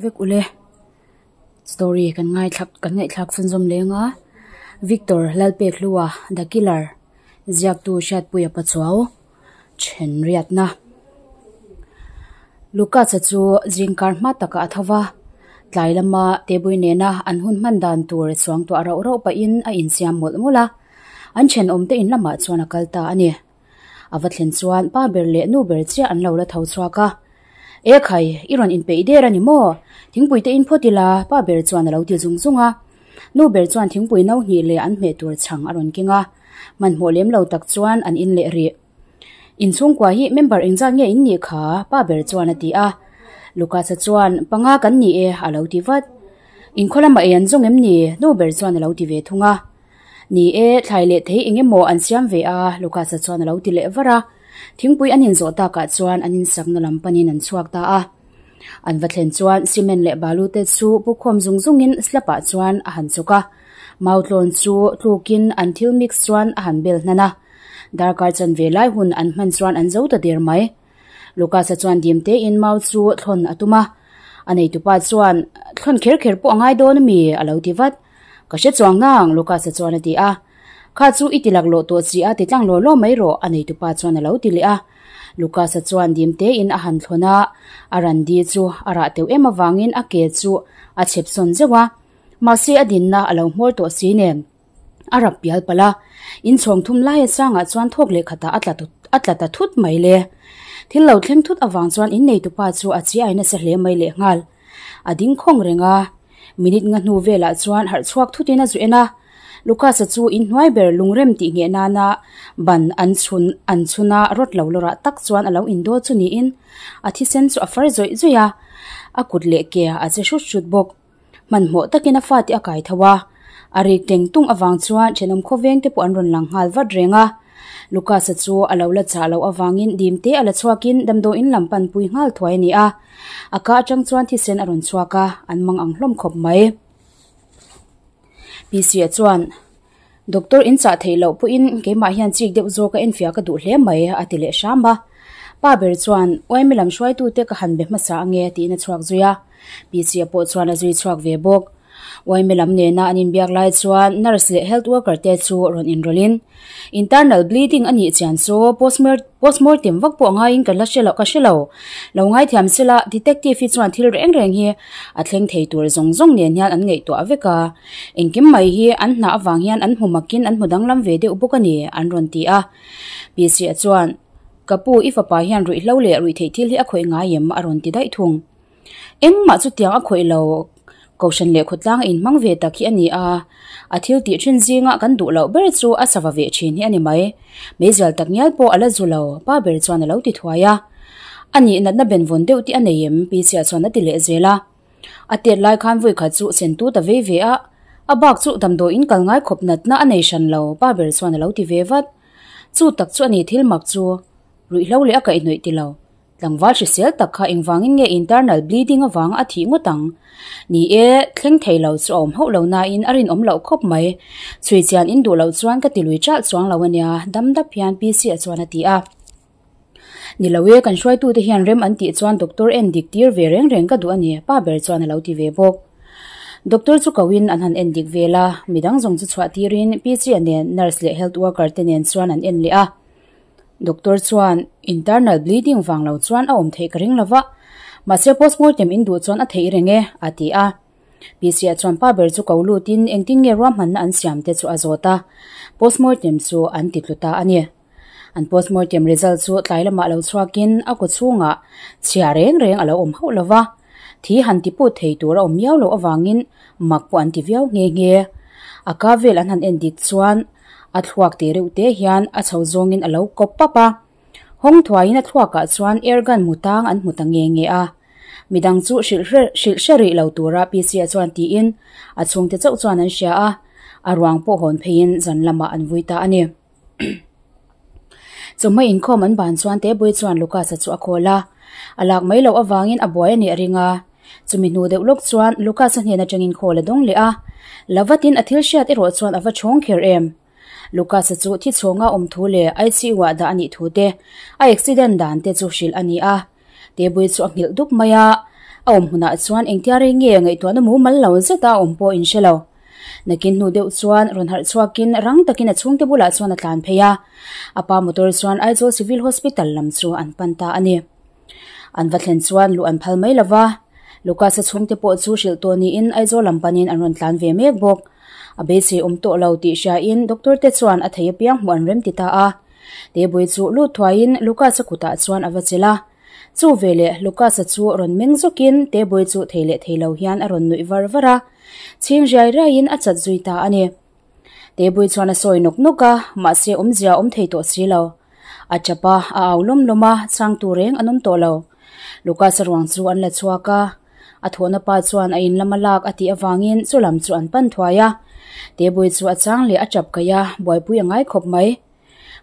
Vek ule story kan ngaithlak kan ngaihthlak chhunzawm leng a Victor Lalpekhlua the killer ziaktu Hriatpuia Pachuau then riatna Lucas-a chu zingkar hma takah a tho va tlai lama tebui nena an hun hman dan tur chuangtuah rauh rauh pahin a insiam mawlh mawlh a an thenawm te in lamah chuan a kal ta a ni. A va thlen chuan pa ber leh nu ber chiah an lo la tho chhuak a. E khai, i rawn inpeih der a ni maw? Thingpui te in phawt ila, pa ber chuan a lo ti zung zung a. Nu ber chuan thingpui no hnih leh an hmeh tur chhang a rawn keng a. Hmanhmawh lem lo tak chuan an in leh rih. Inchhungkua hi member engzat nge in nih kha? Pa ber chuan a ti a. Lucas-a chuan, Panga kan ni e, a lo ti vat. Inkhaw lamah ei an zawng em ni? Nu ber chuan a lo ti ve thung a. Ni e, thlai leh thei eng emaw an siam ve a, Lucas-a chuan a lo ti leh var a. Thingpui an inzawh takah chuan an insakna lam panin an chhuak ta a. An va thlen chuan cement leh balu te chu pu khawm zung zungin slab-ah chuan a han chuk a. Mautlawn chu tlukin an thil mix chuan a han bel hnan a. Darkar chanve lai hun an hman chuan an zo ta der mai. Lucas-a chuan dim tein mau chu thlawn a tum a. A neitupa chuan, Thlawn kher kher pawh a ngai dawn a mi? a lo ti vat. Ka hre chuang nang, Lucas-a chuan a ti a. Kha chu i ti laklawh tawh si a, ti tlang law law mai rawh, a neitupa chuan a lo ti leh a. Lucas-a chuan dim tein a han thlawn a, a randi chu a rah teuh em avangin a ke chu a chhep sawn zeuh a. Mahse a dinna a lo hmawr tawh si nen. A rap pial palh a, inchhawng thum laia sangah chuan thawk leh khatah a tla a tla ta thut mai le. Thil lo thleng thut avang chuan inneitupa chu a chi ai nasa hle mai lehnghal. A ding khawng reng a, minute nga hnu velah chuan harh chhuak thutin a zu en a. Lucas-a chu inhnuai ber lungrem tih ngheh nana ban an chhun an chhun a rawt lo lawrah tak chuan a lo indaw chu niin a thisen chu a far zawih zawih a, a kut leh ke a che hrut hrut bawk. Hmanhmawh takin a fate a kai tho a, a rik teng tung avang chuan thenawm khawveng te pawh an rawn lang nghal vat reng a. Lucas-a chu a lo la chah loh avangin dim te a la chhuakin damdawiin lam panpui nghal thuai a ni a. A ka atang chuan thisen a rawn chhuak a, an mang ang hlawm khawp mai. Pc-a chuan, Doctor in chah theih loh pawhin keimah hian chik deuh zawk a enfiah ka duh hle mai, a ti leh hram a. Pa ber chuan, Uaimi lam hruaitute ka han be hmasa ange, tiin a chhuak zui a. Pc-a pawh chuan a zui chhuak ve bawk. Uaimi lam nena an inbiak lai chuan nurse leh health worker te chu rawn inrawlhin, Internal bleeding a nih chian chu postmortem vak pawh ngaiin ka la hre lo, ka hre lo. Lo ngaithiam sela, detective hi chuan thil reng reng hi a thleng thei tur zawng zawng nen hian an ngaihtuah vek a. Engkim mai hi an hna avang hian an hmu makin an hmu danglam ve deuh bawk a ni, an rawn ti a. Pc-a chuan, Ka pu, i fapa hian ruihhlo leh ruihtheih thil hi a khawih ngai em? a rawn ti daih thung. Engmah chutiang a khawih lo, Kohhran leh khawtlang a inhmang ve tak hi a ni a, a thil tih thin zinga kan duh loh ber chu a sava ve thin hi a ni mai. Meizial tak ngial pawh a la zu lo, pa ber chuan a lo ti thuai a. A nih natna benvawn deuh tih a nei em? Pc-a chuan a ti leh zel a. A tet lai khan vui khat chu sentu ta vei ve a, a bak chu damdawiin kal ngai khawp natna a nei hran lo, pa ber chuan a lo ti ve vat. Chu tak chu a ni thil mak chu, ruihhlo leh a kaihhnawih ti lo. Tlangval hrisel tak kha engvangin nge internal bleeding avanga a thih ngawt ang? Ni e, thleng thei lo chu a awm hauh lo nain a rinawm loh khawp mai. Chhui chian in duh loh chuan ka ti lui ṭalh chuang lo a nia, dam dap hian PC-a chuan a ti a. Ni lo e, kan hruaitute hian rem an tih chuan doctor en dik tir ve reng reng ka duh a ni, pa ber chuan a lo ti ve bawk. Doctor chu koin an han en dik vel a, midang zawng chu chhuah tirin PC-a nen nurse leh health worker te nen chuan an en leh a. Doctor chuan internal bleeding vang lo chuan a awm theih ka ring lova, mahse postmortem in duh chuan a theih reng e, a ti a. PC-a chuan pa ber chu ko lutin engtin nge ruahmanna an siam te chu a zawt a, postmortem chu an ti tlu ta a ni. An postmortem result chu tlai lamah lo chhuakin a kaw chhungah chhia reng reng a lo awm hauh lo va, thi han ti put thei tur a awm miau loh avangin mak pawh an ti viau nghe nghe. A ka vel an han en dik chuan a thluak teh reuh te hian a chho zawngin a lo kawp pap a, hawng thuaiin a thluakah chuan air gun mu tang an hmu ta nghe nghe a. Midang chu hrilh hrilh hre rih lo tura PC-a chuan tiin a chhungte chauh chuan an hria a, a ruang pawh hawn pheiin zan lamah an vui ta a ni. Chawhma inkhawm an ban chuan Tebui chuan Lucas-a chu a call a, a lak mai loh avangin a buai a nih a ring a. Chumi hnu deuh lawk chuan Lucas-a hnen atangin call a dawng leh a, la vatin a thil hriat erawh chuan a va chhawng kher em. Lucas-a chu thi chhawnga awm thu leh ICU-ah dah a nih thu te, a accident dan te chu hrilh a ni a. Tebui chu a nghilh dup mai a. A awm hmunah chuan engtia rei nge ngaihtuahna mumal lo zeta a awm pawh inhre lo. Nakin hnu deuh chuan rawn harh chhuakin rang takin a chhungte bulah chuan a tlan phei a. A pa motor chuan Aizawl Civil Hospital lam chu an pan ta a ni. An va thlen chuan luh an phal mai lova, Lucas-a chhungte pawh chu hrilh tawh niin Aizawl lam panin an rawn tlan ve mek bawk. A beisei awm tawh lo tih hriain doctor te chuan a thei apiang hmuh an rem ti ta a. Tebui chu lut thuaiin Lucas-a kutah chuan a va chelh a. Chu veleh Lucas-a chu rawn meng zawkin Tebui chu thei leh thei lo hian a rawn nuih var var a. Chhing riai riaiin a chat zui ta a ni. Tebui chuan a sawi nawk nawk a, mahse awmzia a awm thei tawh si lo. A tap a, a au lawm lawm a, chhangtu reng an awm tawh lo. Lucas-a ruang chu an la chhuak a, a thawhna pa chuan a in lama lak a tih avangin chu lam chu an pan thuai a. Tebui chu a chang leh a tap kaih a, buaipui a ngai khawp mai.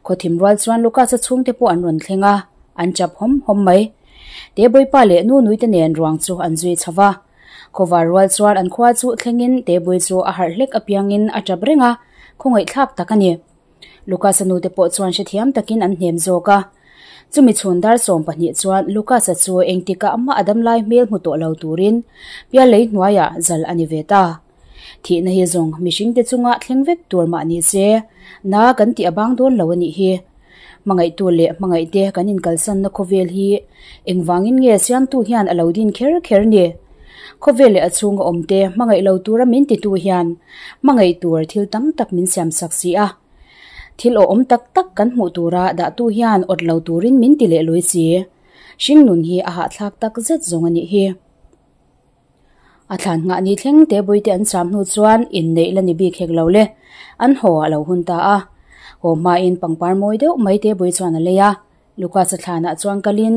Khawthim rual chuan Lucas-a chhungte pawh an rawn thleng a, an tap hawm hawm mai. Tebui pa leh nu nuite nen ruang chu an zui chho va. Khawvar rual chuan an khua chu thlengin Tebui chu a harh hlek apiangin a tap reng a, khawngaihthlak tak a ni. Lucas-a nute pawh chuan hrethiam takin an hnem zawk a. Chumi chhun dar 12 chuan Lucas-a chu engtikah mah a damlai hmel hmu tawh lo turin piallei hnuaiah zal a ni ve ta. Thihna hi zawng mihringte chunga thleng vek tur mah ni se, na kan tih a bang dawn lo a nih hi. Hmangaihtu leh hmangaihte kan inkalsanna khawvel hi engvangin nge siamtu hian a lo din kher kher ni? Khawvel leh a chhunga awmte hmangaih lo tura min titu hian hmangaih tur thil tam tak min siamsak si a. Thil awhawm tak tak kan hmuh tura dahtu hian awt lo turin min ti leh lui si. Hringnun hi a hahthlak tak zet zawng a nih hi. A thlan nghah ni thleng te buite an cham hnu chuan inneih la ni bik hek lo le. An haw a lo hun ta a. Haw hmain pangpar mawi deuh mai te bui chuan a lei a. Lucas-a thlanah chuan kalin,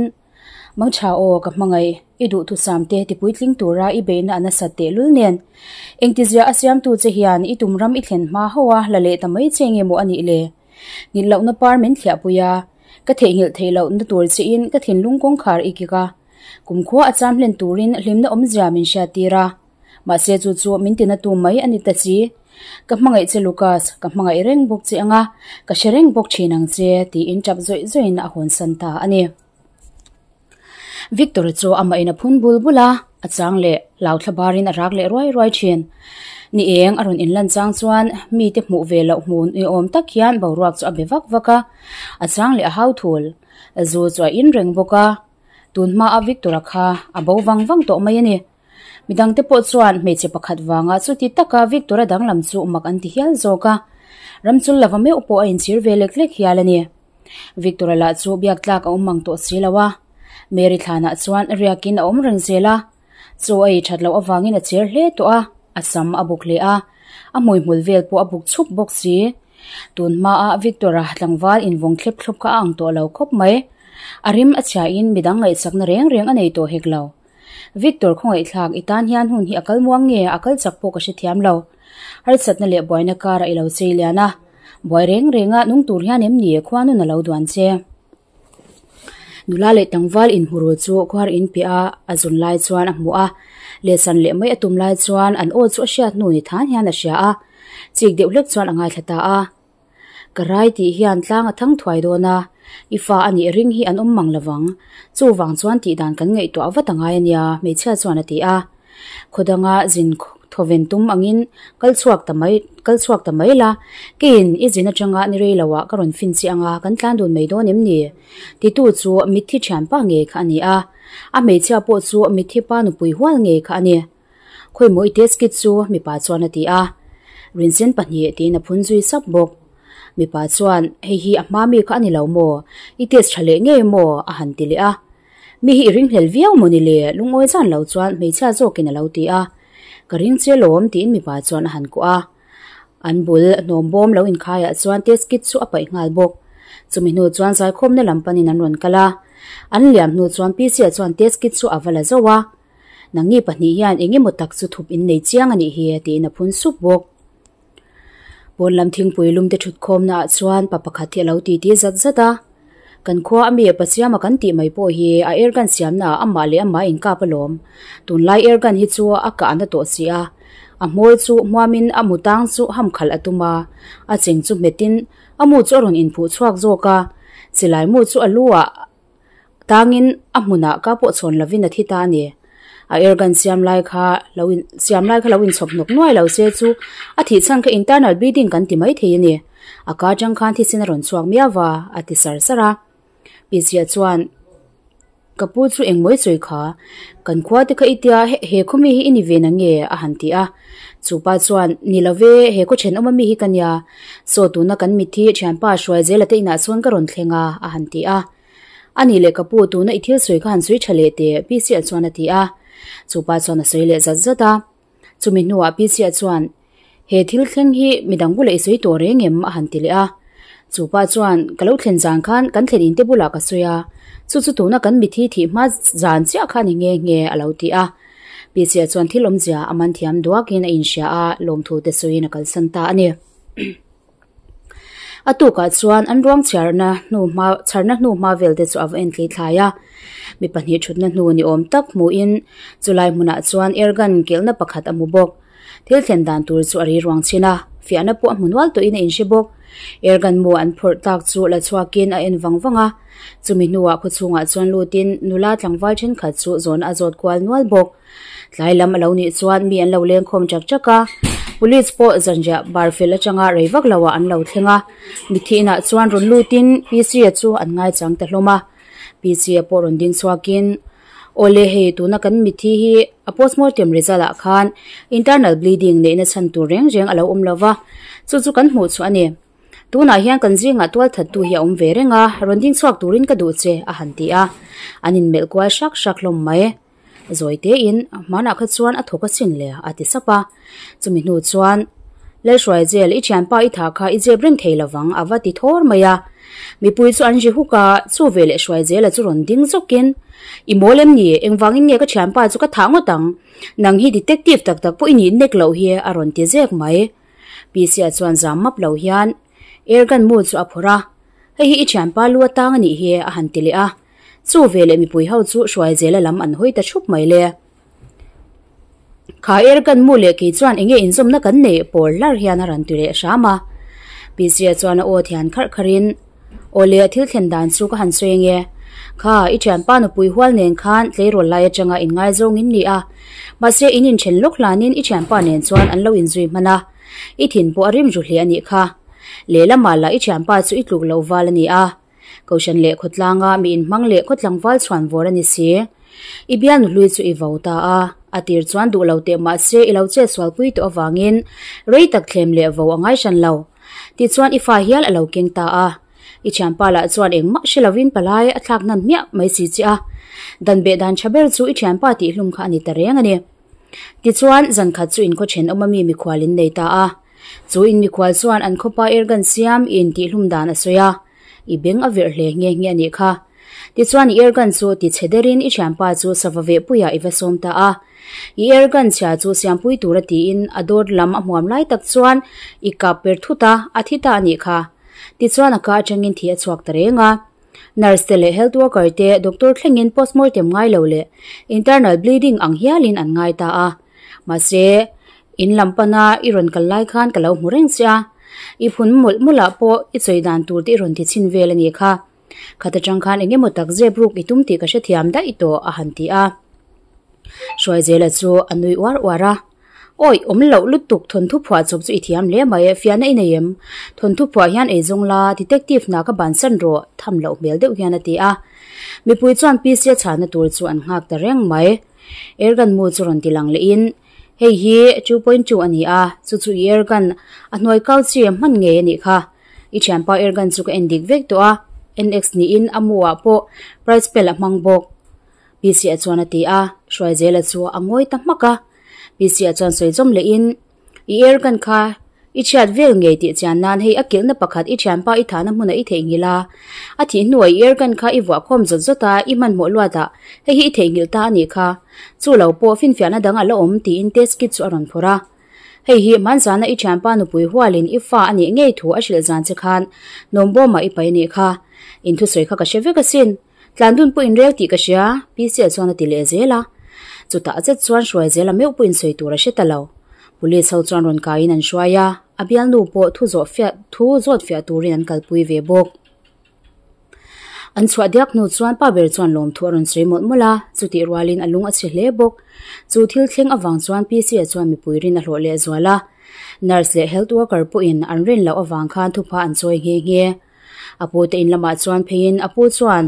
Mangtha aw, ka hmangaih, i duhthusam te tipuitling tura i beihna a nasat tehlul nen. Engtizia a siamtu che hian i tum ram i thlen hma ho a la leh ta mai che nge maw a nih le? Nghilh lohna par min thliahpui a, ka theihnghilh theih lohna tur chiin ka thinlung kawngkhar i kik a. Kumkhua a cham hlen turin hlimna awmzia min hriattir a. Mahse chu chu min tina tu mai a ni ta chi. Ka hmangaih che Lucas, ka hmangaih reng bawk che anga, ka hre reng bawk thin ang che, tiin tap zawih zawihin a hawnsan ta a ni. Victor chu amah in a phun bul bul a, a chang leh hlauthla barin a rak leh ruai ruai thin. Ni eng a rawn inlan chang chuan mite hmuh ve loh hmu ni awm tak hian boruak chu a be vak vak a, a chang leh a hau thul. Zu chu a in reng bawk a, tun hmaa Victor-a kha a bo vang vang tawh mai a ni. Midangte pawh chuan hmeichhe pakhat vanga chuti taka Victor-a danglam chu mak an ti hial zawk a, ramchul lova meuh pawh a inchhir ve lek lek hial a ni. Victor-a lah chu biak tlak a awm mang tawh si lo a, Mary thlanah chuan riakin a awm reng zel a, chaw a ei that loh avangin a cher hle tawh a, a sam a buk hle a, a hmuihmul vel pawh a buk chhup bawk si. Tun hmaa Victor-a tlangval invawng thlep thlup kha a ang tawh lo khawp mai. A rim a chhiain midang ngaihsakna reng reng a nei tawh hek lo. Victor khawngaihthlak i tan hian hun hi a kal muang nge a kal chak pawh ka hrethiam lo. Harsatna leh buaina karah i lo chei lian a, buai reng renga nung tur hian em ni khua nun a lo duan che. Nula leh tlangval inhmurul chu khuar in piah a a zun lai chuan a hmu a, lehsan leh mai a tum lai chuan an aw chu a hriat hnu ni than hian a hria a, chik deuh hlek chuan a ngaithla ta a. Ka rai tih hian tlang a thang thuai dawn a, i fa a nih ring hi an awm mang lovang. Chuvang chuan tih dan kan ngaihtuah vat a ngai a nia, hmeichhia chuan a ti a. Khaw danga zin thawven tum angin kal chhuak ta mai kal chhuak ta mai la, keiin i zin atanga ni rei loah ka rawn fin chiang a, kan tlan dun mai dawn em ni? Titu chu mitthi thianpa ngei kha a ni a, a hmeichhia pawh chu mitthi pa nupui hual ngei kha a ni. Khawimaw i test kit chu mipa chuan a ti a, Rinsen pahnih tiin a phun zui sap bawk. Mipa chuan, Hei hi a hma mi kha a ni lo maw? I test tha leh ngei maw? a han ti leh a. Mi hi i ringhlel viau maw ni le? Lungawi zan lo chuan hmeichhia zawkin a lo ti a. Ka ring che lawm tiin mipa chuan a han kuah a. An bul hnawm bawm lo inkhaiah chuan test kit chu a paih nghal bawk. Chumi hnu chuan zaikhawmna lam panin an rawn kal a. An liam hnu chuan PC-a chuan test kit chu a va la zauh a. Nangni pahnih hian eng emaw tak chu thup in nei chiang a nih hi tiin a phun sup bawk. Pawn lam thingpui lum te thut khawmna ah chuan pa pakhat hi a lo titi zat zat a. Kan khua a mi Pasiama kan tih mai pawh hi a air gun siamna ah amah leh amah a inkap alawm. Tunlai air gun hi chu a kah na tawh si a. A hmawr chu hmuamin a mu tang chu ham khalh a tum a. A cheng chu hmetin a mu chu a rawn inphuh chhuak zawk a. Chilai mu chu a lu ah Tangin a hmunah ka pawh chhawn lovin a thi ta a ni. A airgun siam lai kha lo in siam lai kha lo inchhawp hnawk nuai lo se chu a thih chhan kha internal bleeding kan ti mai thei a ni. A ka atang khan thisen a rawn chhuak miau va, a ti sar sar a. Pizia chuan Ka pu chu engmawi sawi kha, kan khua te kha i tia he khaw mi hi i ni ve na nge? a han ti a. Chu pa chuan Ni lo ve, he khaw thenawm a mi hi ka nia. Saw tuna kan mitthi thianpa hruai zela te inah chuan ka rawn thleng a, a han ti a. A nih leh ka pu, tuna i thil sawi kha han sawi tha leh teh, Pizia chuan a ti a. Chu pa chuan a sawi leh zat zat a. Chumi hnuah Pizia chuan He thil thleng hi midang bulah i sawi tawh reng em? a han ti leh a. Chu pa chuan, Ka lo thlen zan khan kan thlen inte bulah ka sawi a, chu chu tuna kan mithi thih hma zan chiah kha ni nghe nghe a lo ti a. Pizia chuan thil awmzia a man thiam duakin a inhria a, lawmthu te sawiin a kalsan ta a ni. A tukah chuan an ruang chhiarna hnu hma chharna hnu hma vel te chu a va en thli thlai a, mi pahnih thutna hnu ni awm tak hmuhin chulai hmunah chuan airgun kelhna pakhat a hmu bawk. Thil thlen dan tur chu a ri ruang chhin a, fiahna pawh a hmu nual tawhin a inhre bawk. Airgun mu an phawrh tak chu la chhuakin a en vang vang a, chumi hnuah khawchhungah chuan lutin nula tlangval thenkhat chu zawhna a zawt kual nual bawk. Tlai lam a lo nih chuan mi an lo leng khawm chak chak a, police pawh zanriah bar fel atanga rei vak lo ah an lo thleng a, mitthi inah chuan rawn lutin P C-a chu an ngaichang ta hlawm a, P C-a pawh rawn ding chhuakin Awle hei tuna kan mitthi hi a postmortem result ah khan internal bleeding neihna chhan tur reng reng a lo awm lo va, chu chu kan hmuh chhuah a ni. Tunah hian kan zingah tualthattu hi a awm ve reng a, rawn ding chhuak turin ka duh che a han ti a, an inmelh kual hrak hrak hlawm mai. Zawi tein, Hmanah kha chuan a thawk a chin le, a ti sap a. Chumi hnu chuan, Lalhruaizel, i thianpa i thah kha i zep reng thei lovang, a va ti thawr mai a. Mipui chu an ri huk a, chu veleh Hruaizela chu rawn ding zawkin, I mawl em ni? Engvangin nge ka thianpa chu ka thah ngawt ang? Nang hi detective tak tak pawh i nih nek loh hi, a rawn ti zek mai. Pc-a chuan zam map lo hian airgun mu chu a phawrh a, Hei hi i thianpa lu atang a nih hi, a han ti leh a. Chu veleh mipui ho chu Hruaizela lam an hawi ta thup mai le. Kha er kan mu leh kei chuan enge inzawmna kan neih pawl hlar hian a rawn ti leh hram a. Pizia chuan a aw thian kharh kharhin, Aw le, thil thlen dan chu ka han sawi ange. Kha, i thianpa nupui hual nen khan tleirawl lai atanga inngaizawng in ni a. Mahse in inthen lawk hlanin i thianpa nen chuan an lo inzui hman a. I thin pawh a rim ru hle a nih kha. Lehlamah lah i thianpa chu i tluk loh val a ni a. Kohhran leh khawtlanga mi inhmang leh khawtlangval chhuan vawr a ni si. I bialnu hlui chu i vo ta a, a tir chuan duh lo teh mahse i lo chet sualpui tawh avangin rei tak thlem leh vo a ngai hran lo. Tichuan i fa hial a lo keng ta a. I thianpa lah chuan engmah hre lovin palai a thlak hnan hmiah mai si che a. Dan beh dan tha ber chu i thianpa tihhlum kha a ni ta reng a ni. Tichuan zan khat chu inkhaw thenawm a mi mikhual in nei ta a. Chu in mikhual chuan an khawpa airgun siam in tihhlum dan a sawi a, i beng a virh hle nghe nghe a nih kha. Tichuan i airgun chu ti chhe derin i thianpa chu sava veh puiah i va sawm ta a. I airgun chhia chu siampui tura tiin a dawt lam a hmuam lai tak chuan i kap per thut a, a thi ta a nih kha. Tichuan a ka atangin thi a chhuak ta reng a. Nurse te leh health worker te doctor thlengin postmortem ngai lo leh internal bleeding ang hialin an ngai ta a. Mahse, in lam pana i rawn kal lai khan ka lo hmu reng che a, i phun mawlh mawlh ah pawh i chawi dan tur te i rawn ti chhin vel a nih kha. Khat atang khan eng emaw tak zep ruk i tum tih ka hrethiam daih tawh a han ti a. Hruaizela chu a nui uar uar a. Awi, awm loh lutuk thawnthu phuah chawp chu i thiam hle mai, fiahna i nei em? Thawnthu phuah hian eizawng la, detective hna ka bansan rawh, tham loh hmel deuh hian a ti a. Mipui chuan PC a chhahna tur chu an nghak ta reng mai. Airgun mu chu rawn ti lang lehin, Hei hi 2.2 a ni a, chu chu i airgun a hnuai kau chi a hman ngei a nih kha. I thianpa airgun chu ka en dik vek tawh a, NX niin a mu ah pawh price pel a hmang bawk. PC-a chuan a ti a, Hruaizela chu a ngawi ta hmak a. PC-a chuan sawi zawm lehin, I airgun kha i chhiat vel ngei tih chian nan hei a kilhna pakhat i thianpa i thahna hmunah i theihnghilh a. A thih hnuah i airgun kha i vuah khawm zawt zawt a, i hmanhmawh luat a, hei hi i theihnghilh ta a nih kha. Chu lo pawh finfiahna dang a la awm tiin test kit chu a rawn phawrh a. Hei hi hmanzana i thianpa nupui hualin i fa a nih ngei thu a hrilh zan che khan Nawmbawma i pai a nih kha. In thusawi kha ka hre vek asin. Tlan dun pawh in rel tih ka hria, PC-a chuan a ti leh zel a. Chutah zet chuan hruai zel a meuh pawh in sawi tur a hre ta lo. Police ho chuan rawn kaiin an hruai a, a bialnu pawh thu zawh fiah thu zawt fiah turin an kalpui ve bawk. An chhuah diak hnu chuan pa ber chuan lawmthu a rawn sawi mawlh mawlh a, chutih rualin a lung a chhe hle bawk. Chu thil thleng avang chuan PC-a chuan mipui rin a hlawh leh zual a. Nurse leh health worker pawhin an rin loh avang khan thupha an chawi nghe nghe. A pu te in lamah chuan pheiin a pu chuan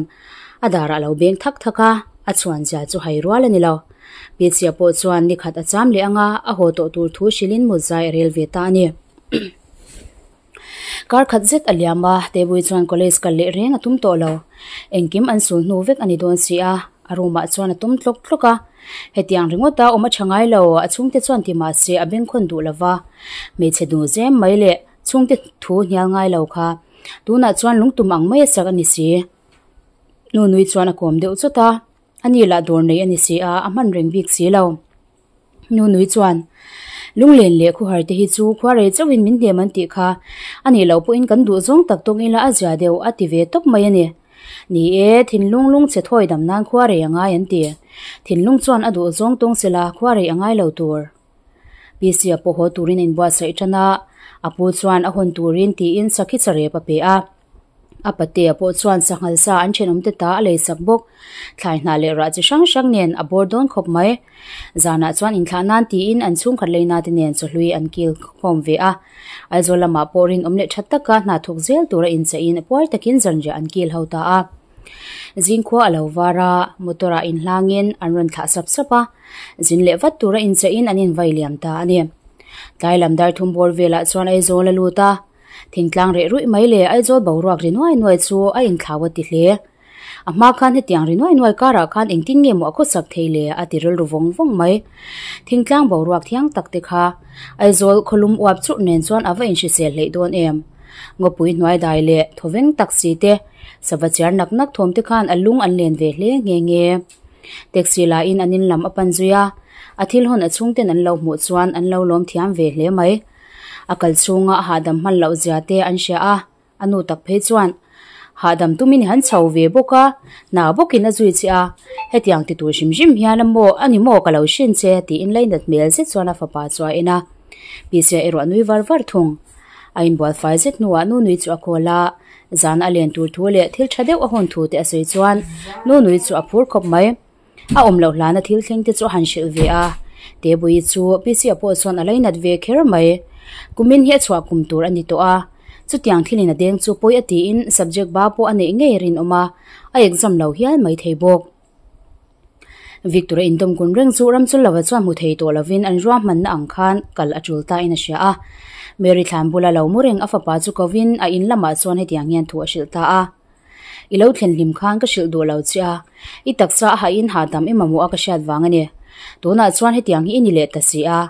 a darah a lo beng thak thak a, a chhuan zia chu hai rual a ni lo. PC-a pawh chuan nikhat a cham leh anga a haw tawh tur thu hrilhin mut zai a rel ve ta a ni. Kar khat zet a liam a, Tebui chuan college kal leh reng a tum tawh lo. Engkim an sul hnu vek a ni dawn si a, a room ah chuan a tum tlawk tlawk a. Hetiang ringawt a awm a tha ngai lo, a chhungte chuan ti mah se a bengkhawn duh lo va. Hmeichhe nu zem mai leh chhungte thu hnial ngai lo kha tunah chuan lungtum ang mai a sak a ni si. Nu nui chuan a kawm deuh chawt a, a ni lah dawr nei a ni si a, a hman reng bik si lo. Nu nui chuan, Lunglen leh khuhar te hi chu khua rei chauhin min hnem an tih kha, a nih loh pawhin kan duh zawng tak tawng ila a zia deuh a ti ve tawp mai a ni. Ni e, thinlung lung chhe thawi dam nan khua rei a ngai an ti. Thinlung chuan a duh zawng tawng sela khua rei a ngai lo tur. PC-a pawh haw turin a inbuatsaih tan a, a pu chuan a hawn turin tiin sakhi charep a pe a. A patea pawh chuan sanghal sa an thenawmte ta a lei sak bawk. Thlai hnah leh rah chi hrang hrang nen a bawr dawn khawp mai. Zanah chuan inthlah nan tiin an chhungkhat leina te nen chawhlui an kil khawm ve a. Aizawl lamah pawh rinawm leh tha taka hna thawk zel tura incheiin puar takin zanriah an kil ho ta a. Zingkhua a lo var a, motor ah inhlangin an rawn thlah sap sap a. Zin leh vat tura incheiin an invai liam ta a ni. Tlai lam dar thum bawr velah chuan Aizawl a lut a. Thingtlang reh ruih mai leh Aizawl boruak ri nuai nuai chu a inthlau a ti hle. A hma khan hetiang ri nuai nuai karah khan engtin nge maw a khawsak thei le a ti rilru vawng vawng mai. Thingtlang boruak thiang tak te kha Aizawl khawlum uap churh nen chuan a va inhrisel hleih dawn em. Ngawpui hnuai dai leh thawveng tak si te, sava chiar nak nak thawm te khan a lung an len ve hle nghe nghe. Taxi lahin an in lam a pan zui a, a thil hawn a chhungten an lo hmuh chuan an lo lawm thiam ve hle mai. A kal chhunga a hahdam hman loh zia te an hria a, a nu tak phei chuan hahdam tumin i han chho ve bawk a, hna bawkin a zui che a, hetiang ti tur hrim hrim hian a maw a ni maw ka lo hrin che tiin lainat hmel zet chuan a fapa chu a en a, Pisia erawh a nui var var thung. A inbual fai zet hnuah nu nui chu a call a, zan a len tur thu leh thil tha deuh a hawn thu te a sawi chuan nu nui chu a phur khawp mai. A awm loh hlana thil thleng te chu a han hrilh ve a, Tebuii chu Pisia pawh chuan a lainat ve kher mai. Kumin hi a chhuah kum tur a ni tawh a, chutiang thilin a deng chu pawi a tiin subject ba pawh a neih ngei rinawm a, a exam lo hial mai thei bawk. Victor a indawm kun reng chu Ramchulova chuan hmu thei tawh lovin an ruahmanna ang khan kal a tul ta in a hria a. Mary thlan bula lo mu reng a fapa chu kovin a in lamah chuan hetiang hian thu a hrilh ta a. I lo thlen hlim khan ka hrilh duh lo che a, i taksa a hahin hahdam i mamawh a ka hriat vang a ni. Tunah chuan hetiang hi i ni leh ta si a.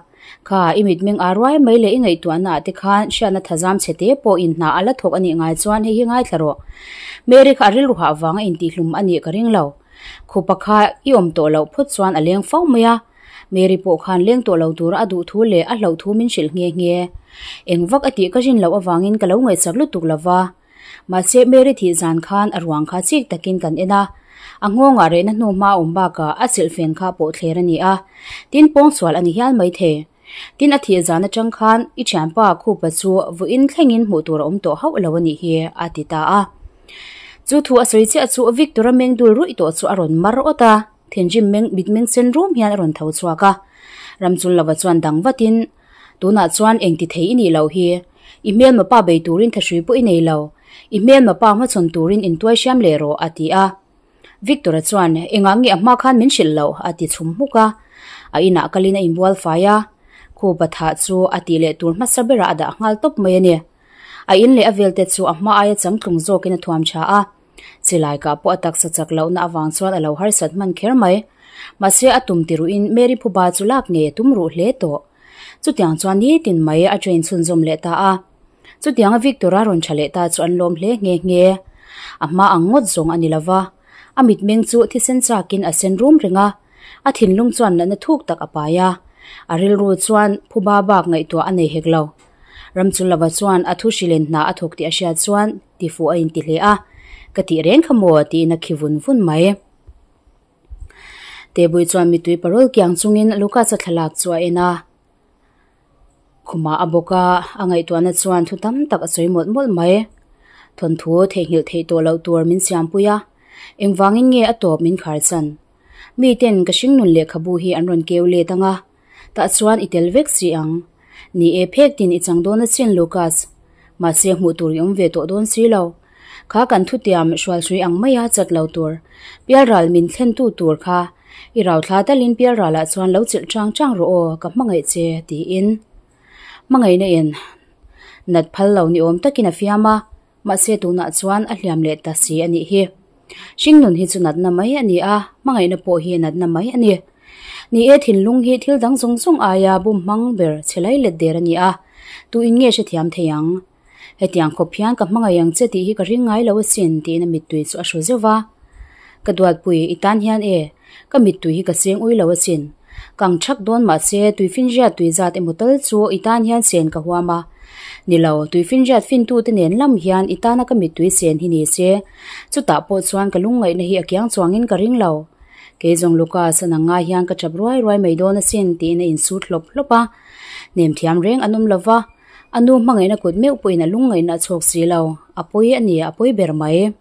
Kha, i mitmeng aa ruai mai leh i ngaihtuahna ah te khan hriatna thazam chhe te pawh in hna a la thawk a nih ngai chuan hei hi ngaithla rawh. Mary kha a rilru hah vanga intihhlum a nih ka ring lo. Khupa kha i awm tawh loh phawt chuan a leng fo mai a. Mary pawh khan leng tawh lo tura a duh thu leh a hlauh thu min hrilh nghe nghe. Eng vak a tih ka rin loh avangin ka lo ngaihsak lutuk lova. Mahse, Mary thih zan khan a ruang kha chik takin kan en a, a nghawngah rehna hnu hma a awm bakah a silhfen kha pawh thler a ni a, tin pawngsual a ni hial maithei. Tin a thih zan atang khan i thianpa Khupa chu vawiin thlengin hmuh tur a awm tawh hauh lo a nih hi, a ti ta a. Chu thu a sawi chiah chu Victor-a meng dul ruih tawh chu a rawn mar awt a, thinrim meng mitmeng sen rum hian a rawn tho chhuak a. Ramchunlova chuan dang vatin, Tunah chuan eng ti thei i nih loh hi? I hmelma pa bei turin thahrui pawh i nei lo. I hmelma pa hmachhawn turin intuai hriam leh rawh, a ti a. Victor-a chuan, Engah nge a hma khan min hrilh loh? a ti chhum hmuk a. A inah kalin a inbual fai a. Khupa thah chu a tih leh tur hmasa berah a dah nghal tawp mai a ni. A in leh a velte chu a hma aia changtlung zawkin a thuam tha a. Chilai kah pawh a taksa chak lohna avang chuan a lo harsat hman kher mai. Mahse a tum ti ruhin Mary phuba chu lak ngei a tum ruh hle tawh. Chutiang chuan nitin mai a train chhunzawm leh ta a. Chutianga Victor-a rawn tha leh ta chu an lawm hle nghe nghe. A hma ang ngawt zawng a ni lo va, a mitmeng chu thisen chakin a sen rum reng a, a thinlung chuan natna thuk tak a pai a. A rilru chuan phuba bak ngaihtuah a nei hek lo. Ramchunlova chuan a thu hrilen hna a thawk tih a hriat chuan tifuh a inti hle a, Ka tih reng kha maw? tiin a khi vun vun mai. Tebui chuan mitui parol kiang chungin Lucas-a thlalak chu a en a, khumah a bawk a, a ngaihtuahna chuan thu tam tak a sawi mawlh mawlh mai. Thawnthu theihnghilh theih tawh loh tur min siampui a, engvangin nge a tawp min khar chan? Miten ka hringnun lehkhabu hi an rawn keu let ang a, tah chuan i tel vek si ang. Ni e, phek tin i chang dawn asin Lucas. Mahse hmuh tur i awm ve tawh dawn si lo. Kha kan thutiam hrualhrui ang maia chat lo tur, pialral min thlentu tur kha i rauthla talin pialralah chuan lo chilh chang chang rawh aw, ka hmangaih che, tiin. Hmangaihna in nat phal lo ni awm takin a fiam a, mahse tunah chuan a hliam leh ta si a nih hi. Hringnun hi chu natna mai a ni a, hmangaihna pawh hi natna mai a ni. Ni e, thinlung hi thil dang zawng zawng aia bum hmang ber chhe lai let der a ni a, tu in nge hrethiam thei ang? Hetiang khawp hian ka hmangaih ang che tih hi ka ring ngai lo asin tiin a mittui chu a hru zeuh va. Ka duatpui, i tan hian e, ka mittui hi ka seng ui lo asin. Kang thak dawn mahse tuifinriat tui zat emaw tal chu i tan hian sen ka huam a. Ni lo, tuifinriat fintute nen lam hian i tana ka mittui sen hi ni se, chutah pawh chuan ka lungngaihna hi a kiang chuangin ka ring lo. Kei zawng Lucas a nang ngai hian ka tap ruai ruai mai dawn asin tiin a insut hlawp hlawp a. Hnem thiam reng an awm lo va. A nu hmangaihna kut meuh pawhin a lungngaihna a chhuak si lo, a pawi a ni, a pawi ber mai.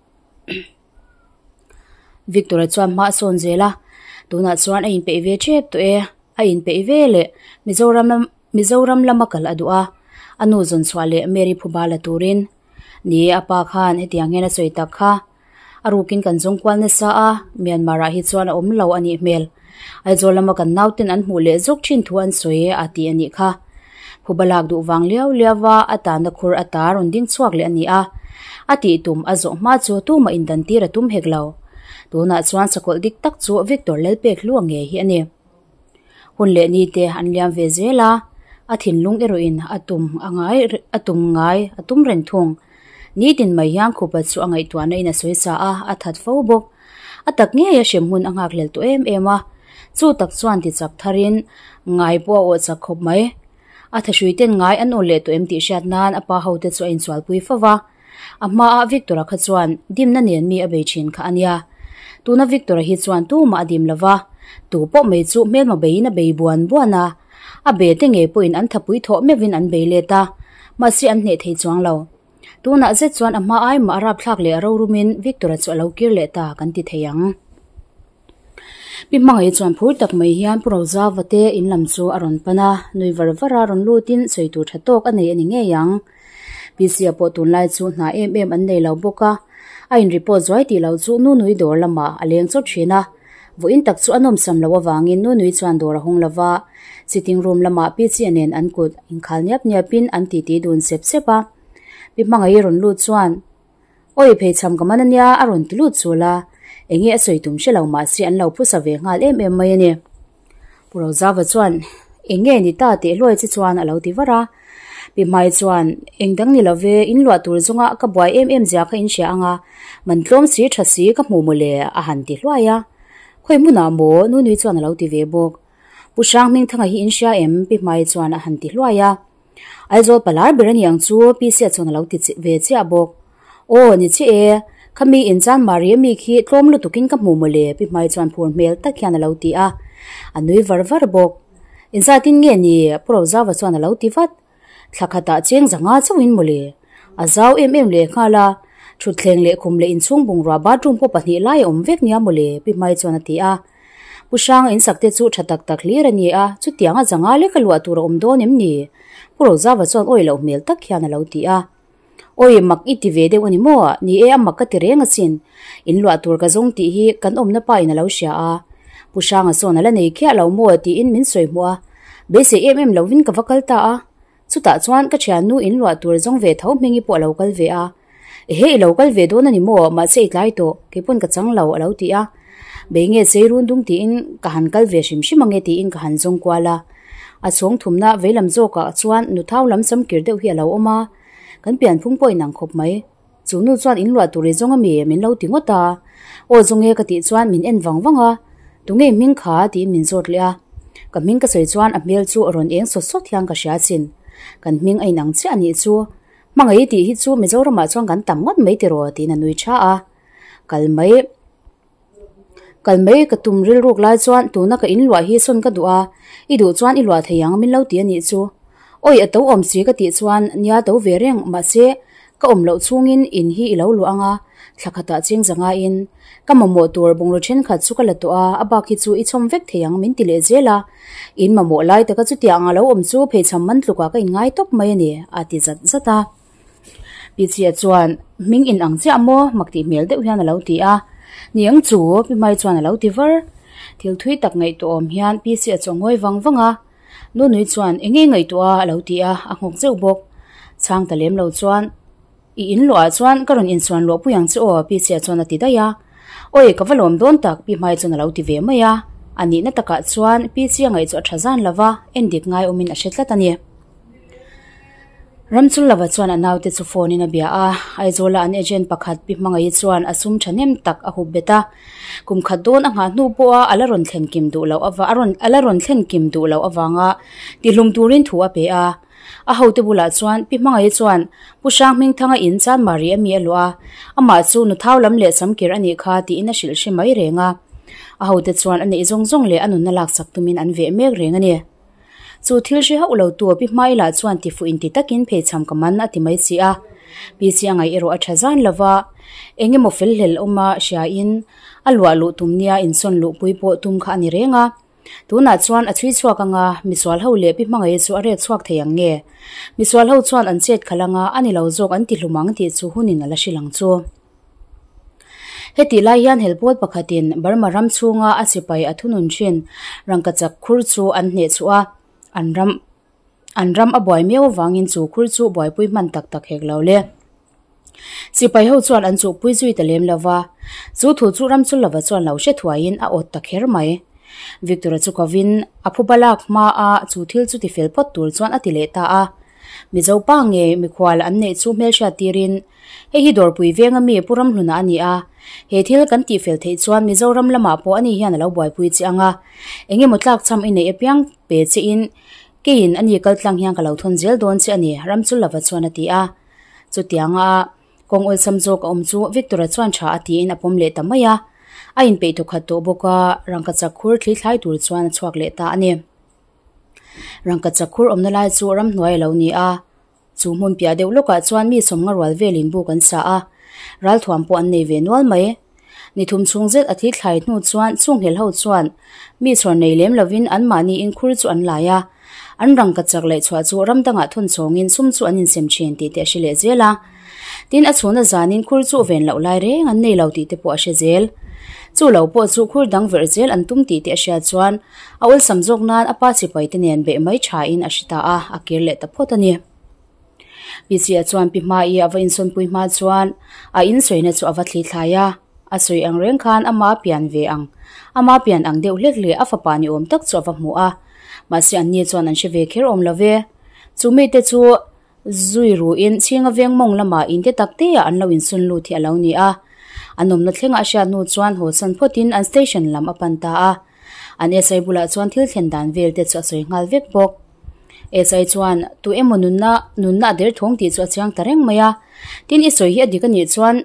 Victor-a chuan hma a sawn zel a, tunah chuan a inpeih ve tep tawh e, a inpeih ve leh Mizoram Mizoram lama kal a duh a, a nu zawn chhuah leh Mary phuba la turin. Ni e, a pa khan hetiang hian a sawi tak kha. A rukin kan zawng kual nasa a, Myanmar ah hi chuan a awm lo a nih hmel. Aizawl lama kan nauten an hmuh leh zawk thin thu an sawi a ti a nih kha. Phuba lak duh vang liau liau va a tanna khur a ta rawn ding chhuak leh a ni a. A tih tum a zawh hma chu tumah indan tir a tum hek lo. Tunah chuan sakawlh dik tak chu Victor Lalpek hlua ngei hi a ni. Hun leh ni te an liam ve zel a, a thinlung erawhin a tum a ngai a tum ngai a tum reng thung. Nitin mai hian khupa chu a ngaihtuahna in a sawi sa a, a that fo bawk. A tak ngei a hrem hmun a nghak hlel tawh em em a, chu tak chuan ti chak tharin ngai pawh a awh chak khawp mai. A thahrui ten ngai an awn leh tawh em tih hriat nan a pa ho te chu a insualpui fo va. A hmaah Victor-a kha chuan dimna nen mi a bei thin kha a nia. Tuna Victor-a hi chuan tumah a dim lo va, tu pawh mai chu hmelma beiin a bei buan buan a. A be te ngei pawhin an thapui thawh meuhin an bei let a, mahse an hneh thei chuang lo. Tunah zet chuan a hma ai mah a rapthlak leh a rorumin Victor-a chu a lo kir leh ta kan ti thei ang. Pi Hmangaih chuan phur tak mai hian Pu Rozava te in lam chu a rawn pan a, nui var var a rawn lutin sawi tur tha tawk a nei a ni ngei ang. PC-a pawh tunlai chu hna em em an nei lo bawk a, a in report zuai tih loh chu Nunui dawr lamah a leng chawt thin a. Vawiin tak chu a nawmsam loh avangin Nunui chuan dawr a hung lo va, sitting room lamah PC-a nen an kut inkhal niap niapin an titi dun sep sep a. Pi Hmangaih rawn lut chuan. Awi pheichham ka man ania a rawn ti lut chul a, enge a sawi tum hre lo mahse an lo phusa ve nghal em em mai a ni. Pu Rozava chuan enge ni ta teh hluai che chuan a lo ti var a, Pi Hmai chuan eng dang ni lo ve, in luah tur zawnga ka buai em em zia kha in hria ang a, man tlawm si tha si ka hmu mawle a han ti hluai a. Khawi hmunah maw? Nunui chuan a lo ti ve bawk. Pu Hrang Hmingthanga hi in hria em? Pi Hmai chuan a han ti hluai a. Aizawl palar ber a ni ang chu PC-a chuan a lo ti ve chiah bawk. Aw, ni chiah e, khami inchang Maria mi khi tlawm lutukin ka hmu mawle Pi Hmai chuan phur hmel tak hian a lo ti a, a nui var var bawk. Inzatin nge ni? Pu Rozava chuan a lo ti vat. Thla khatah cheng zanga chauhin mawle. A zau em em leh nghal a, thutthleng leh khum leh inchhung bungrua bathroom pawh pahnih lai a awm vek nia mawle Pi Hmai chuan a ti a. Pu Hranga insak te chu tha tak tak hlir a ni a, chutianga zanga leka luah tur a awm dawn em ni? Pu Rozava chuan awi loh hmel tak hian a lo ti a. Awi, mak i ti ve deuh a ni maw? Ni e, a mak ka ti reng asin. In luah tur ka zawng tih hi kan awmna pa in a lo hria a. Pu Hranga sawn a la nei khiah lo maw tiin min sawi hmuh a. Beisei em em lovin ka va kal ta a. Chutah chuan ka thiannu in luah tur zawng ve tho hmingi pawh a lo kal ve a. Ehe i lo kal ve dawn a ni maw? Mahse i tlai tawh, kei pawn ka chang lo a lo ti a. Bei nge sei run dung tiin ka han kal ve hrim hrim ange tiin ka han zawng kual a. A chhawng thumna veilam zawkah chuan nu thau lam sam kir deuh hi a lo awm a. Kan pianphung pawh inang khawp mai. Chu nu chuan in luah tur i zawng ami? Min lo ti ngawt a. Aw zawng e ka tih chuan min en vang vang a. Tunge hming kha? tiin min zawt leh a. Ka hming ka sawi chuan a hmel chu a rawn eng sawt sawt hian ka hria chin. Kan hming a inang chiah a nih chu. Hmangaih tih hi chu Mizoramah chuan kan tam ngawt mai tiraw tiin a nui tha a. Kal mai kal mai ka tum rilruk lai chuan tuna ka in luah hi sawn ka duh a, i duh chuan i luah thei ang min lo ti a nih chu. Awi a to awm si ka tih chuan nia to ve reng mahse. Ka awm loh chhungin in hi i lo luah ang a, thla khatah cheng za ngaiin ka mamawh tur bungraw thenkhat chu ka la tawh a, a bak hi chu i chhawm vek thei ang min ti leh zel a. In mamawh lai taka chutiang anga lo awm chu pheichham man tlukah ka inngai tawp mai a ni, a ti zat zat a. Pi Chia chuan, Hming in ang chiah maw? mak tih hmel deuh hian a lo ti a. Ni ang chu, Pi Hmai chuan a lo ti var. Thil thui tak ngaihtuah awm hian Pi Chia chu a ngawi vang vang a. Nunui chuan, Eng nge ngaihtuah a? a lo ti a, a nghawk zeuh bawk. Chhang ta lem lo chuan, I in luah chuan ka rawn insuan luah pui ang che aw, Pi Chia chuan a ti daih a. Awi, ka va lawm dawn tak, Pi Hmai chuan a lo ti ve mai a. A nihna takah chuan Pi Chia ngaih chu a tha zan lo va, en dik ngai awmin a hre tlat a ni. Ramchul lova chuan a naute chu phone in a bia a, Aizawla an agent pakhat Pi Hmangaih chuan a sum thahnem tak a hup bet a. Kum khat dawn a nghah hnu pawha a la rawn thlen kim duh loh ava a rawn a la rawn thlen kim duh loh avanga tihlum turin thu a pe a. A hote bulah chuan Pi Hmangaih chuan Pu Hrang Hmingthanga in Chanmari a mi a luah a, amah chu nuthau lam leh samkir a nih kha tiin a hrilh hre mai reng a. A hote chuan a neih zawng zawng leh a nunna laksak tumin an veh mek reng a ni. Chu thil hre hauh lo tu Pi Hmaila chuan tifuh inti takin pheichham ka man a ti mai si a. Pi chi a ngaih erawh a tha zan lo va, eng emaw fel hlel awma hriain a luah luh tum nia insawn luhpui pawh tum kha a ni reng a. Tunah chuan a chhui chhuak anga misual ho leh Pi Hmangaih chu a rek chhuak thei ang nge? Misual ho chuan an chet khalh anga a ni lo zawk an ti hlum ang tih chu hunin a la hrilh ang chu. Hetih lai hian helpawl pakhatin Burma ram chhunga a sipai a thunun thin rangkachak khur chu an hneh chhuah a, an ram an ram a buai miau avangin chu khur chu buaipui hman tak tak hek lo le. Sipai ho chuan an chuhpui zui ta lem lo va, chu thu chu ram chu lova chuan lo hre thuaiin a awt ta kher mai. Victor-a chu kovin a phuba lak hmaa chu thil chu tifel phawt tur chuan a ti leh ta a. Mizo pa nge mikhual an neih chu hmelhriat tirin Hei hi Dawrpui venga mi Pu Ramhluna a ni a, he thil kan tihfel theih chuan Mizoram lamah pawh ani hian a lo buaipui che ang a, eng emaw tlakchham i neih apiang pe che in keiin ani kal tlang hian ka lo thawn zel dawn che a ni, Ramchul lova chuan a ti a. Chutianga kawng awlsam zawk a awm chu Victor-a chuan tha a tiin a pawm leh ta mai a, a inpeih thawkhat tawh bawk a, rangkachak khur thli thlai tur chuan a chhuak leh ta a ni. Rangkachak khur awmna lai chu ramhnuai a lo ni a. Chu hmun piah deuh lawkah chuan mi sawmnga rual velin buk an sa a, ralthuam pawh an nei ve nual mai. Ni thum chhung zet a thi thlai hnu chuan chhunghel ho chuan mi chhawr nei lem lovin anmahni inkhur chu an lai a, an rangkachak leh chhuah chu ram dangah thawn chhawngin sum chu an insem thin tih te a hre leh zel a. Tin, a chhuna zanin khur chu ven loh lai reng an nei lo tih te pawh a hre zel. Chu lo pawh chu khur dang verh zel an tum tih te a hriat chuan a awlsam zawk nan a pa sipai te nen beih mai thain a hre ta a, a kir leh ta phawt a ni. Pi Chia chuan Pi Hmai a va insawnpui hma chuan a insawina chu a va thli thlai a, a sawi ang reng khan ama pian ve ang, ama pian ang deuh hlek leh a fapa ni awm tak chu a va hmu a, mahse anni chuan an hre ve kher awm lo ve. Chu mite chu Zui ruin chhinga veng mawng lamah in te tak te ah an lo insun lut hi a lo ni a. An awmna thlenga a hriat hnu chuan haw san phawtin an station lam a pan ta a. An SI bulah chuan thil thlen dan vel te chu a sawi nghal vek bawk. SI chuan tu emaw nunna nunna a der thawng tih chu a chiang ta reng mai a. Tin i sawi hi a dik a nih chuan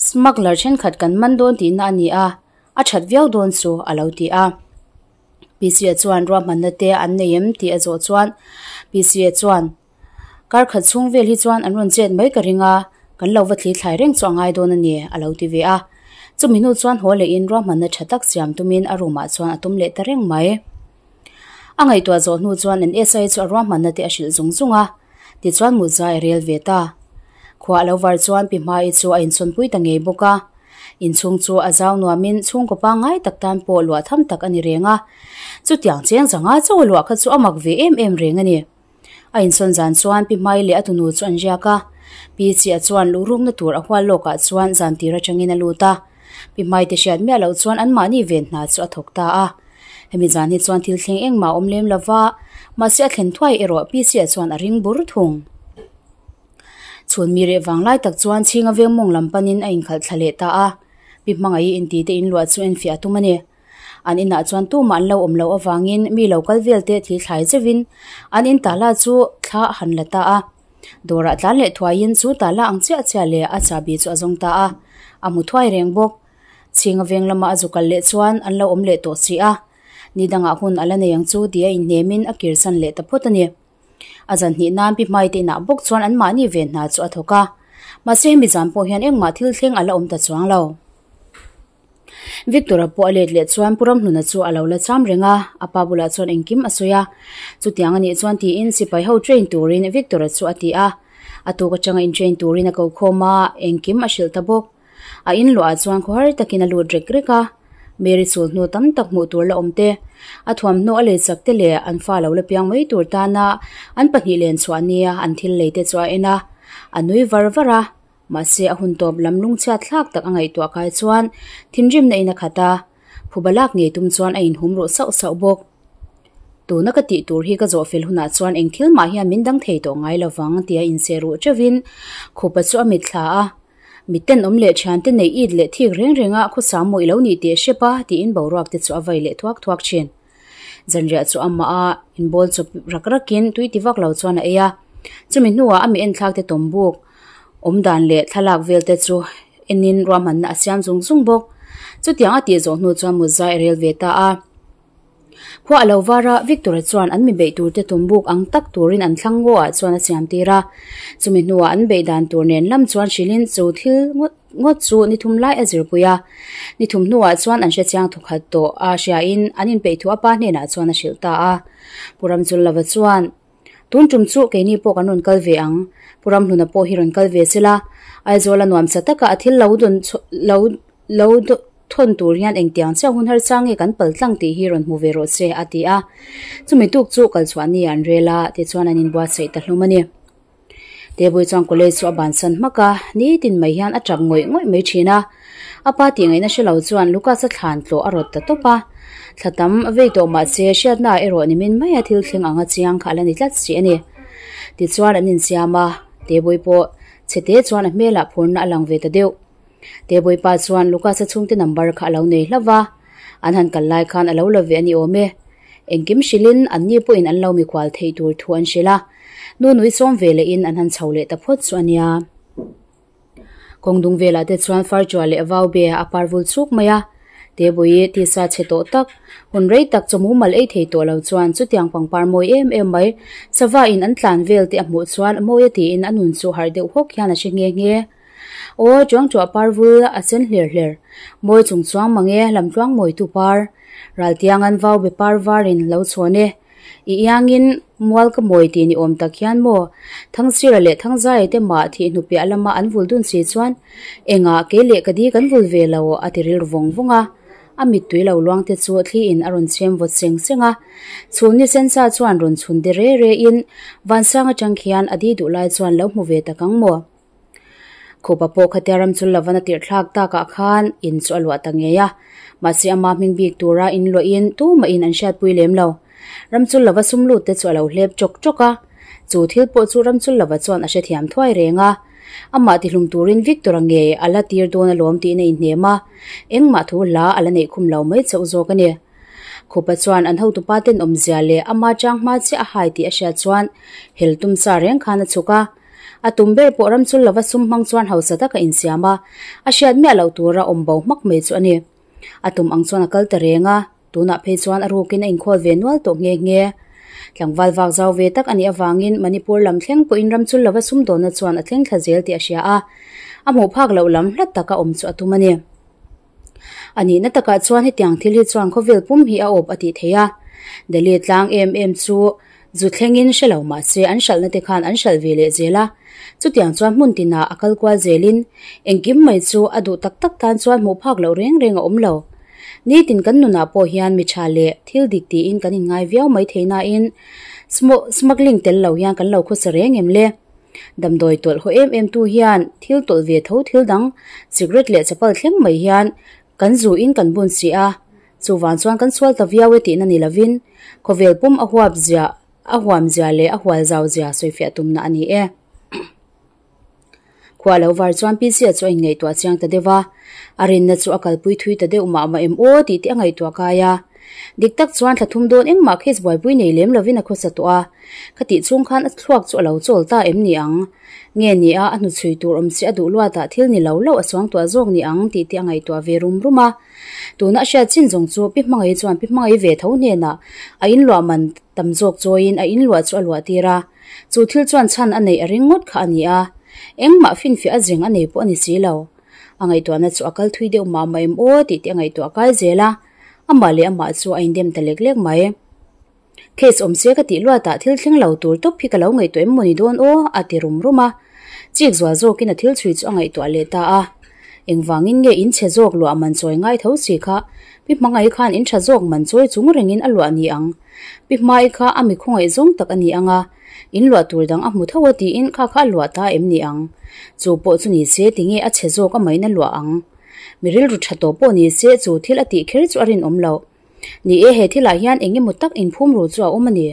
smuggler thenkhat kan man dawn tihna a ni a, a that viau dawn chu a lo ti a. PCA chuan ruahmanna te an nei em tih a zawh chuan PCA chuan kar khat chhung vel hi chuan an rawn chet mai ka ring a, kan lo va thli thlai reng chu a ngai dawn a ni a lo ti ve a. Chumi hnu chuan haw leh in ruahmanna tha tak siam tumin a room ah chuan a tum leh ta reng mai. A ngaihtuah zawh hnu chuan an SI chu a ruahmanna te a hrilh zung zung a, tichuan mutza a rel ve ta. Khua a lo var chuan Pi Hmai chu a insawnpui ta ngei bawk a. Inchhung chu a zau nuamin chhungkaw pangngai tak tan pawh luah tham tak a ni reng a. Chutiang cheng zanga chaw luah kha chu a mak ve em em reng a ni. A insawn zan chuan Pi Hmai leh a tunu chu an riak a. Pi Chiah chuan luhrukna tur a hual lawkah chuan zan tir atangin a lut a. Pi Hmai te hriat miah loh chuan anmahni ven hna chu a thawk ta a. Hemi zan hi chuan thil thleng engmah a awm lem lova, mahse a thlen thuai erawh Pi Chiah chuan a ring bur thung. Chhun mi reh vang lai tak chuan chhinga veng mawng lam panin a inkhalh thla leh ta a, Pi Hmangaih inti te inluah chu enfiah a tum a ni. An inah chuan tumah an lo awm loh avangin mi lo kal vel te thil thlai zeuhin an in tala chu thla a han la ta a. Dawrah tlan leh thuaiin chu tala ang chiah chiah leh a chahbi chu a zawng ta a, a hmu thuai reng bawk. Chhinga veng lama a zu kal leh chuan an lo awm leh tawh si a, ni dangah hun a la nei ang chu ti a inhnemin a kirsan leh ta phawt a ni. A zan hnih nan Pi Hmaite inah bawk chuan anmahni ven hna chu a thawk a. Mahse hemi zan pawh hian engmah thil thleng a la awm ta chuang lo. Victor-a pawh a let leh chuan Pu Ramhluna chu a lo la cham reng a, a pa bulah chuan engkim a sawi a. Chutiang a nih chuan tiin sipai ho train turin Victor-a chu a ti a. A tuk atanga in train turin a ko khawm a, engkim a hrilh ta bawk. A in luahah chuan khawhar takin a lut rek rek a. Mary chul hnu tam tak hmuh tur la awm te, a thuamhnaw a lei chak te leh an fa lo la piang mai tur tana an pahnih len chhuah nia an thil lei te chu a en a, a nui var var a. Mahse a hun tawp lam lungchhiat thlak tak a ngaihtuah kai chuan thinrimna in a khat a, phuba lak ngei tum chuan a inhum ruh sauh sauh bawk. Tuna ka tih tur hi ka zawh fel hunah chuan eng thil mah hian min dang thei tawh ngai lovang tia inseh ruh teuhin khupa chu a mitthla a, Miten awm leh thiante neih it leh thik reng renga khawsa maw i lo nih teh hrep a tiin boruak te chu a vai leh thuak thuak thin. Zanriah chu amah a inbawl chawp rak rakin tui ti vak lo chuan a ei a, chumi hnuah a mi enthlak te tawm buk awm dan leh thlalak vel te chu enin ruahmanna a siam zung zung bawk. Chutiang a tih zawh hnu chuan mutza a rel ve ta a. Khua a lo var a, Victor-a chuan an mi beih tur te tum buk ang tak turin an thlang ngaw ah chuan a siam tir a. Chumi hnuah an beih dan tur nen lam chuan hrilhin chu thil ngawt ngawt chu ni thum lai a zirpui a. Ni thum hnuah chuan an hrechiang thawkhat tawh a hriain an inpeih thu a pa hnenah chuan a hrilh ta a. Pu Ramchunlova chuan, Tun tum chu keini pawh kan rawn kal ve ang. Pu Ramhluna pawh hi rawn kal ve sela. Aizawl a nuamsa taka a thil lo dawn lo lo thawn tur hian engtiang chiah hun harsa nge kan pal tlang tih hi rawn hmu ve rawh se a ti a. Chumi tuk chu kalchhuah ni an rel a, tichuan an inbuatsaih ta hlum a ni. Tebui chuan college chu a bansan hmak a, nitin mai hian a tap ngawih ngawih mai thin a. A pa tih ngaihna hre lo chuan Lucas-a thlan tlawh a rawt ta tawp a. Thla tam vei tawh mah se hriatna ah erawh nimin maia thil thleng anga chiang kha a la ni tlat si a ni. Tichuan an insiam a, Tebui pawh chhete chuan a hmelah phurna a lang ve ta deuh. Tebui pa chuan Lucas-a chhungte number kha a lo nei hlauh va, an han kal lai khan a lo la ve a ni awm e. Engkim hrilhin anni pawhin an lo mikhual theih tur thu an hrilh a, nu nui sawm ve lehin an han chho leh ta phawt chu a nia. Kawng dung velah te chuan Farchua leh Vaube a par vul chuk mai a, Tebui tisa chhe tawh tak, hun rei tak chaw mumal ei thei tawh lo chuan chutiang pangpar mawi em em mai, sava in an tlan vel te a hmuh chuan mawi a tiin a nun chu harh deuh hawk hian a hre nghe nghe. Aw, chuangchuah par vul a sen hler hler, mawi chung chuang mange lamtluang mawitu par. Raltiang an vau be par varin lo chhawn e. I iangin mual ka mawi tih ni awm tak hian maw? Thangsira leh Thangzaia te mah thih hnu piah lama an vul dun si chuan engah kei leh ka di kan vul ve lo a ti rilru vawng vawng a. A mittui lo luang te chu thli in a rawn chhem vawt seng seng a. Chhun ni sensa chuan rawn chhun de re re in vansang atang khian a di duh lai chuan lo hmu ve tak ang maw? Khupa pawh khatia ram chul lovan a tirh thlak takah khan in chu a luah ta ngei a, mahse ama hming bik tura in luahin tumahin an hriatpui lem lo. Ram chul lova sum lut te chu a lo hlep chawk chawk a, chu thil pawh chu ram chul lova chuan a hrethiam thuai reng a. Amah tihlum turin Victor-a ngei a la tir dawn alawm tiin a inhnem a, engmah thu hla a la neih khum lo mai chauh zawk a ni. Khupa chuan an hotupa ten awmzia leh ama chang hma chiah a hai tih a hriat chuan hel tum sa reng khan a chhuk a. A tum ber pawh ramchul lova sum hmang chuan hausa taka insiam a, a hriat miah loh tura awm bo hmak mai chu a ni. A tum ang chuan a kal ta reng a, tunah phei chuan a rukin a inkhawl ve nual tawh nghe nghe. Tlangval vak zau ve tak a nih avangin Manipur lam thleng pawhin ramchul lova sum dawnna chuan a thleng thla zel tih a hria a, a hmuh phak loh lam hlat taka awm chu a tum a ni. A nihna takah chuan hetiang thil hi chuan khawvel pum hi a awp a tih theih a. Delhi tlang em em chu zu thlengin hre lo mah se an hralhna te khan an hralh ve leh zel a. Chutiang chuan hmun tinah a kal kual zelin engkim mai chu a duh tak tak tan chuan hmuh phak loh reng reng a awm lo. Nitin kan nunah pawh hian mi tha leh thil dik tiin kan inngai viau mai thei nain smuggling tel lo hian kan lo khawsa reng em le? Damdawi tawlh haw em em tu hian thil tawlh ve tho thil dang cigarette leh chapal thleng mai hian kan zu in kan bun si a, chuvang chuan kan sual ta viau e tihna ni lovin khawvel pum a huap zia a huam zia leh a hual zau zia sawifiah tumna a ni e. Khua lo var chuan Pisia chu a inngaihtuah chiang ta deuh a, a rinna chu a kalpui thui ta deuh mah mah em aw tih te a ngaihtuah kai a. Dik tak chuan thla thum dawn engmah case buaipui nei lem lovin a khawsa tawh a, Khatih chhung khan a thluak chu a lo chawl ta em ni ang? Nge ni a, a hnuchhui tur awm chi a duh luatah thil ni lo lo a suangtuah zawk ni ang tih te a ngaihtuah ve rum rum a. Tuna a hriat chin zawng chu Pi Hmangaih chuan Pi Hmangaih ve tho hnenah a inluah man tam zawk chawiin a inluah chu a luah tir a. Chu thil chuan chhan a neih a ring ngawt kha a ni a, engmah finfiah a zeng a nei pawh a ni si lo. A ngaihtuahna chu a kal thui deuh mah mah em aw tih te a ngaihtuah kai zel a, amah leh amah chu a indem ta lek lek mai. Case awm se ka tih luatah thil thleng lo tur tawp hi ka lo ngaihtuah em mawni dawn aw a ti rum rum a. Chik zual zawkin a thil chhui chu a ngaihtuah leh ta a. Engvangin nge in chhe zawk luah man chawi ngai tho si kha Pi Hmangaih khan in tha zawk man chawi chung rengin a luah ni ang. Pi Hmai kha a mi khawngaih zawng tak a ni ang a, in luah tur dang a hmu tho a tiin kha kha a luah ta em ni ang. Chu pawh chu ni se tinge a chhe zawk a main a luah ang. Mi rilru tha tawh pawh ni se chu thil a tih kher chu a rinawm loh. Ni e, he thilah hian eng emaw tak inphum ru chu a awm a ni.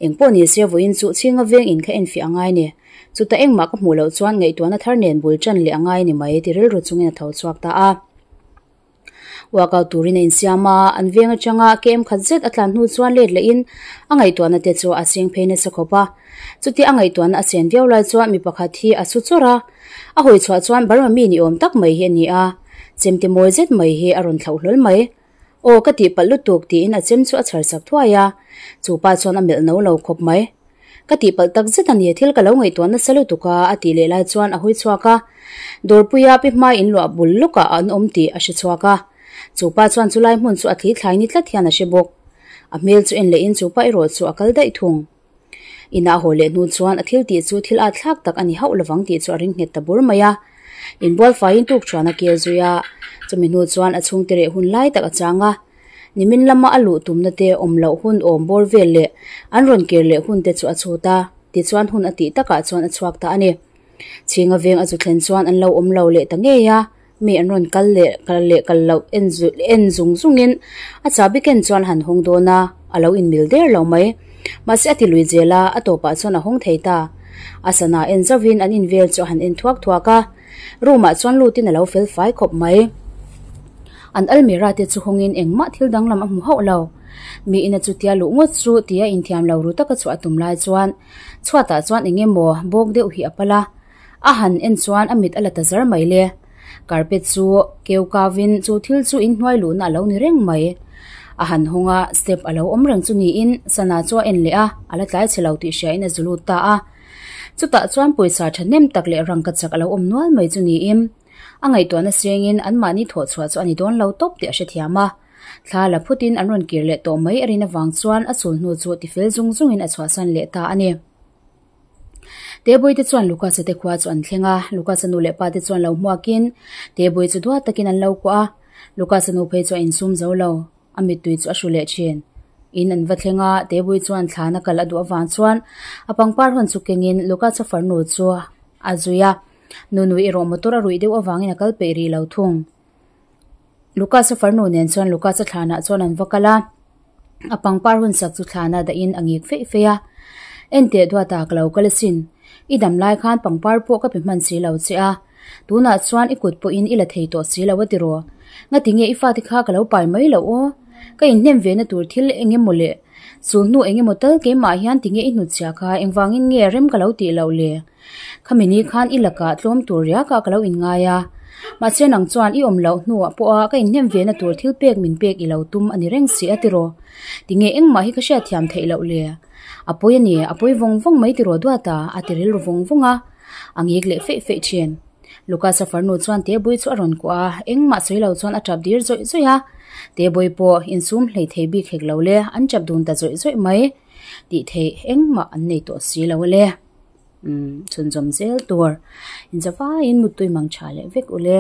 Eng pawh ni se vawiin chu chhinga veng in kha enfiah a ngai ni. Chutah engmah ka hmuh loh chuan ngaihtuahna thar nen bul tan leh a ngai a ni mai ti rilru chungin a tho chhuak ta a. Workout turin a insiam a, an veng atanga kem khat zet a tlan hnu chuan let lehin a ngaihtuahna te chu a cheng phei nasa khawp a. Chutia a ngaihtuahna a chen viau lai chuan mi pakhat hi a su chawrh a, a hawi chhuah chuan Burma mi ni awm tak mai hi a ni a, chemte mawi zet mai hi a rawn thlauh hlawl mai. Aw ka tih palh lutuk tiin a chem chu a chhar sak thuai a, chu pa chuan a melh no lo khawp mai. Ka tih palh tak zet a ni, thil ka lo ngaihtuah nasa lutuk a a tih leh lai chuan a hawi chhuak a, Dawrpuia pi hmai in luah bul lawkah an awm tih a hre chhuak a, chu pa chuan chulai hmun chu a thli thlai ni tlat hian a hre bawk. A hmel chu en lehin chu pa erawh chu a kal daih thung. Inah haw leh hnu chuan a thil tih chu thil at thlak tak a ni hauh lovang tih chu a ring nghet ta bur mai a. Inbual faiin tuk chuan a kel zui a, chumi hnu chuan a chhungte reh hun lai tak a chang a. Nimin lama a luh tumna te awm loh hun awm bawr vel leh an rawn kir leh hun te chu a chhut a, tichuan hun a tih takah chuan a chhuak ta a ni. Chhinga veng a zu thlen chuan an lo awm lo leh ta ngei a, mi an rawn kal leh kal leh kal loh en en zung zungin a chahbi ken chuan a han hawng dawn a, a lo inmil der lo mai. Mahse a ti lui zel a, a tawpah chuan a hawng thei ta. A sana en zauhin an invel chu a han en thuak thuak a, room ah chuan lutin a lo fel fai khawp mai. An almirah te chu hawngin engmah thil danglam a hmu hauh lo. Mi ina chutia luh ngawt chu tia inthiam lo ru taka chhuah a tum lai chuan chhuatah chuan eng emaw bawk deuh hi a pal a, a han en chuan a mit a la ta zar mai le. Carpet chu keu kavin chu thil chu inhnuai luhna a lo ni reng mai. A han hawng a, step a lo awm reng chu niin sana chu a en leh a, a la tlai chhe lo tih hriain a zu lut ta a. Chutah chuan pawisa thahnem tak leh rangka chak a lo awm nual mai chu niin a ngaihtuahna sengin anmahni thawh chhuah chu a ni dawn lo tawp tih a hrethiam a. Thla la phutin an rawn kir leh tawh mai a rin avang chuan a chul hnu chu tifel zung zungin a chhuahsan leh ta a ni. Tebawite chuan Lucas-a te khua chu an thleng a, Lucas-a nu leh pa te chuan lo hmuakin Tebawii chu duat takin an lo kuah a, Lucas-a nu phei chu a insum zo lo, a mittui chu a hru leh thin. In an va thleng a, Tebawii chuan thlana kal a duh avang chuan a pangpar hawn chu kengin Lucas-a farnu chu a zui a, Nunui erawh motor a ruih deuh avangin a kal peih rih lo thung. Lucas-a farnu nen chuan Lucas-a thlanah chuan an va kal a, a pangpar hun sak chu thlana dahin a ngik feih feih a. Enteh duata ka lo kal asin, i dam lai khan pangpar pawh ka pe hman si lo che a, tunah chuan i kut pawhin i la thei tawh si lo a ti rawh. Ngatinge i fate kha ka lo pai mai loh aw? Ka inhnem ve na tur thil eng emaw leh sul hnu eng emaw tal keimah hian tinge i hnutchhiah kha engvangin nge rem ka lo tih loh le? Khami ni khan i lakah tlawm tur riakah ka lo inngai a, mahse nang chuan i awm loh hnuah pawha ka inhnem ve na tur thil pek min pek i lo tum a ni reng si a tiraw? Tinge engmah hi ka hriatthiam theih loh le? A pawi a ni, a pawi vawng vawng mai tiraw duata? a ti rilru vawng vawng a, a ngik leh feih feih thin. Lucas-a farnu chuan Tebui chu a rawn kuah a, engmah sawi lo chuan a tap dir zawih zawih a. Tebui pawh insum hlei thei bik hek lo le, an tap dun ta zawih zawih mai. Tih theih engmah an nei tawh si lo ale. Umm chhunzawm zel tur. Inzavaiin muttui mang tha leh vek ule.